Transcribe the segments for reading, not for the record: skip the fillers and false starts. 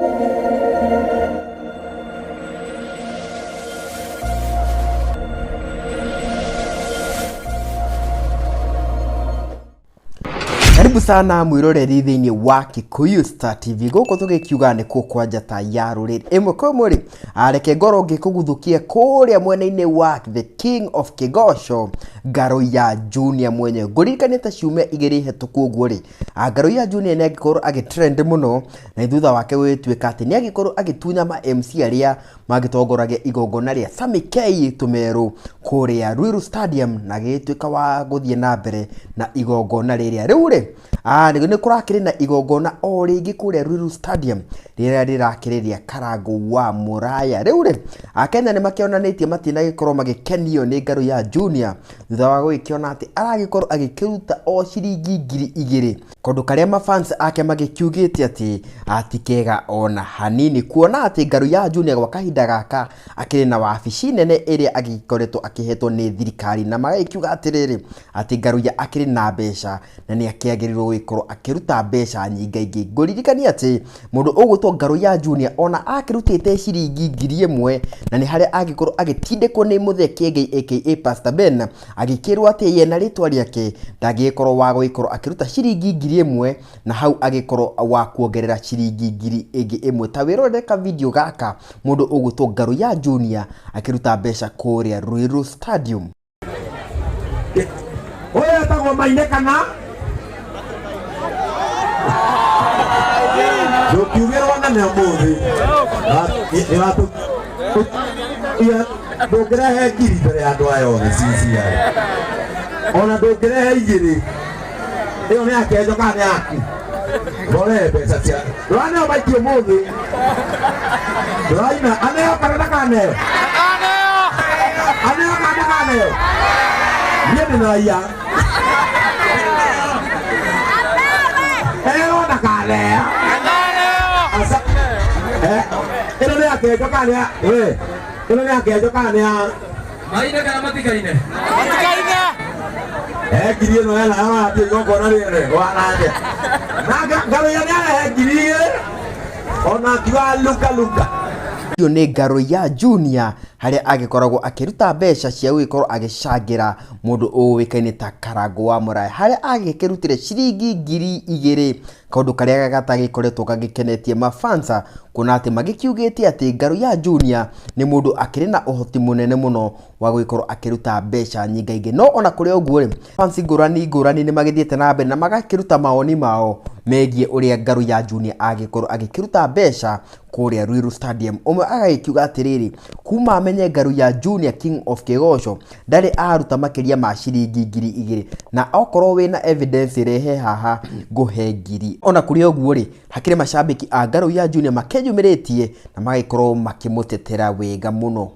Karibu sana mwiroreri thĩinĩ wa Kikuyu Star TV gũkũ tũgĩkiuga nĩ kuo kwa njata ya rũrĩrĩ ĩmwe kwa ĩmwe rĩ, reke ngorwo ngĩkũguthũkia kũrĩa mwena-inĩ wa The King of Kĩgoco Ngaro ya Junior mwenyewe. Ngũririkanie ta ciumia igĩrĩ hetũku ũguo rĩ, Ngaro ya Junior nĩ angĩkorwo agĩtrend mũno na thutha wake gũgĩtuĩka atĩ nĩ agĩkorwo agĩtunya ma MC arĩa magĩtongoragia igongona rĩa Sammy K Tũmeru kũrĩa Ruiru Stadium na agĩgĩtuĩka wa gũthiĩ na mbere na igongona rĩrĩa. Rĩu rĩ, nĩ kũrakĩrĩ na igongona o rĩngĩ kũrĩa Ruiru Stadium rĩrĩa rĩrakĩrĩ rĩa Karangũ wa Mũraya. Rĩu rĩ, Akenya nĩ makĩonanĩtie matinagĩkorwo magĩkenio nĩ ngarũ ya Junior thutha wa gũgĩkĩona atĩ aragĩkorwo agĩkĩruta o ciringi 2000, kaũndũ karĩa mafans ake magĩkiugĩte atĩ ti kega ona hanini, kuona atĩ ngarũ ya Junior gwa kahinda gaka akĩrĩ na wabici nene ĩrĩa agĩkoretwo akĩhetwo nĩ thirikari, na magagĩkiuga atĩrĩrĩ atĩ Ngaruiya akĩrĩ na mbeca na nĩ akĩagĩrĩirwo gũgĩkorwo akĩruta mbeca nyingaingĩ. Ngũririkanie atĩ mũndũ ũgwĩtwo Ngaruiya Junior ona akĩrutĩte ciringi 1000 na nĩ harĩa agĩkorwo agĩtindĩkwo nĩ Mũthee Kĩengei aka Pastor Ben, agĩkĩrwo atĩ ye na rĩtwa rĩake ndangĩgĩkorwo wa gũgĩkorwo akĩruta ciringi 1000 na hau agĩkorwo wa kuongerera ciringi 1000 ĩngĩ. Ta wĩrorere ka video gaka mũndũ ũgwĩtwo Ngaruiya Junior akĩruta mbeca kũrĩa Ruiru Stadium. Ũyũ etagwo Maine kana ndũkiugĩrwo nene ũmũthĩ. Ndũngĩrehe ngiri mbere ya andũ aya othe cicia, ona ndũngĩrehe igĩrĩ. Ĩyo nĩ yakenjo kana nĩ yaku? Rore mbeca cia ndũraneo maiki ũmũthĩ, ndũraina aneo kana ndakaneo, aneo kana ndakaneo. Niĩ ndĩ na raia eo ndakaneo. Aca ĩno nĩ yakenjo kana nĩ ya we? Ĩno nĩ yakenjo kana nĩ ya Maine kana matikaine? Ngiri ĩno ena arathiĩ igongona rĩene wanake na Ngaruiya nĩ arehe 2000 ona akiuga luka luka. Ũcio nĩ Ngaruiya Junior harĩa agĩkoragwo akĩruta mbeca cia gũgĩkorwo agĩcangĩra mũndũ ũĩkaine ta Karangũ wa Mũraya, harĩa agĩkĩrutire ciringi 2000, kaũndũ karĩa gatagĩkoretwo gagĩkenetie mafansa kuona atĩ magĩkiugĩte atĩ Ngaruiya Junior nĩ mũndũ akĩrĩ na ũhoti mũnene mũno wa gũgĩkorwo akĩruta mbeca nyingaingĩ. No ona kũrĩ ũguo rĩ, fans ngũrani ngũrani nĩ magĩthiĩte na mbere na magakĩruta mawoni mao megiĩ ũrĩa Ngaruiya Junior agĩkorwo agĩkĩruta mbeca kũrĩa Ruiru Stadium. Ũmwe agagĩkiuga atĩrĩrĩ, kuma amenye Ngaruiya Junior King of Kĩgoco ndarĩ aruta makĩria ma ciringi 2000, na okorwo wĩna evidence rehe haha ngũhe ngiri. Ona kũrĩ ũguo rĩ, hakĩrĩ macambĩki a Ngaruiya Junior makeyumĩrĩtie na magagĩkorwo makĩmũtetera wega mũno.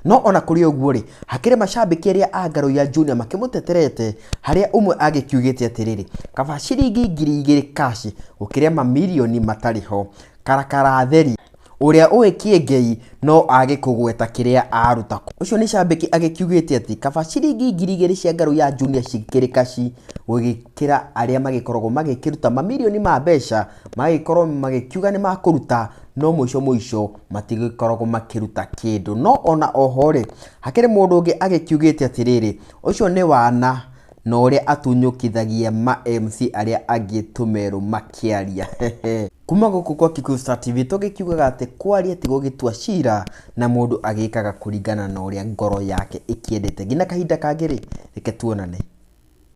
No ona kũrĩ ũguo rĩ, hakĩrĩ macambĩki arĩa a Ngaruiya Junior makĩmũteterete, harĩa ũmwe agĩkiugĩte atĩrĩrĩ, kaba ciringi 2000 cash gũkĩrĩa mamirioni matarĩ ho. Karakara theri ũrĩa ũĩ Kĩengei no age kũgweta kĩrĩa aruta. Ũcio nĩ cambĩki agĩkiugĩte atĩ kaba ciringi 2000 cia Ngaruiya Junior cikĩrĩ kaci gũgĩkĩra arĩa magĩkoragwo magĩkĩruta mamirioni ma mbeca, magagĩkorwo magĩkiuga nĩ makũruta no mũico mũico matigĩkoragwo makĩruta kĩndũ. No ona oho rĩ, hakĩrĩ mũndũ ũngĩ agĩkiugĩte atĩrĩrĩ, ũcio nĩ wana na ũrĩa atunyũkithagia ma MC arĩa angĩ tũmerũ makĩaria. Kuma gũkũ kwa Kikuyu Star TV tũgĩkiugaga atĩ kwaria ti gũgĩtua cira, na mũndũ agĩkaga kũringana na ũrĩa ngoro yake ĩkĩendete. Nginya kahinda kangĩ rĩ, reke tuonane.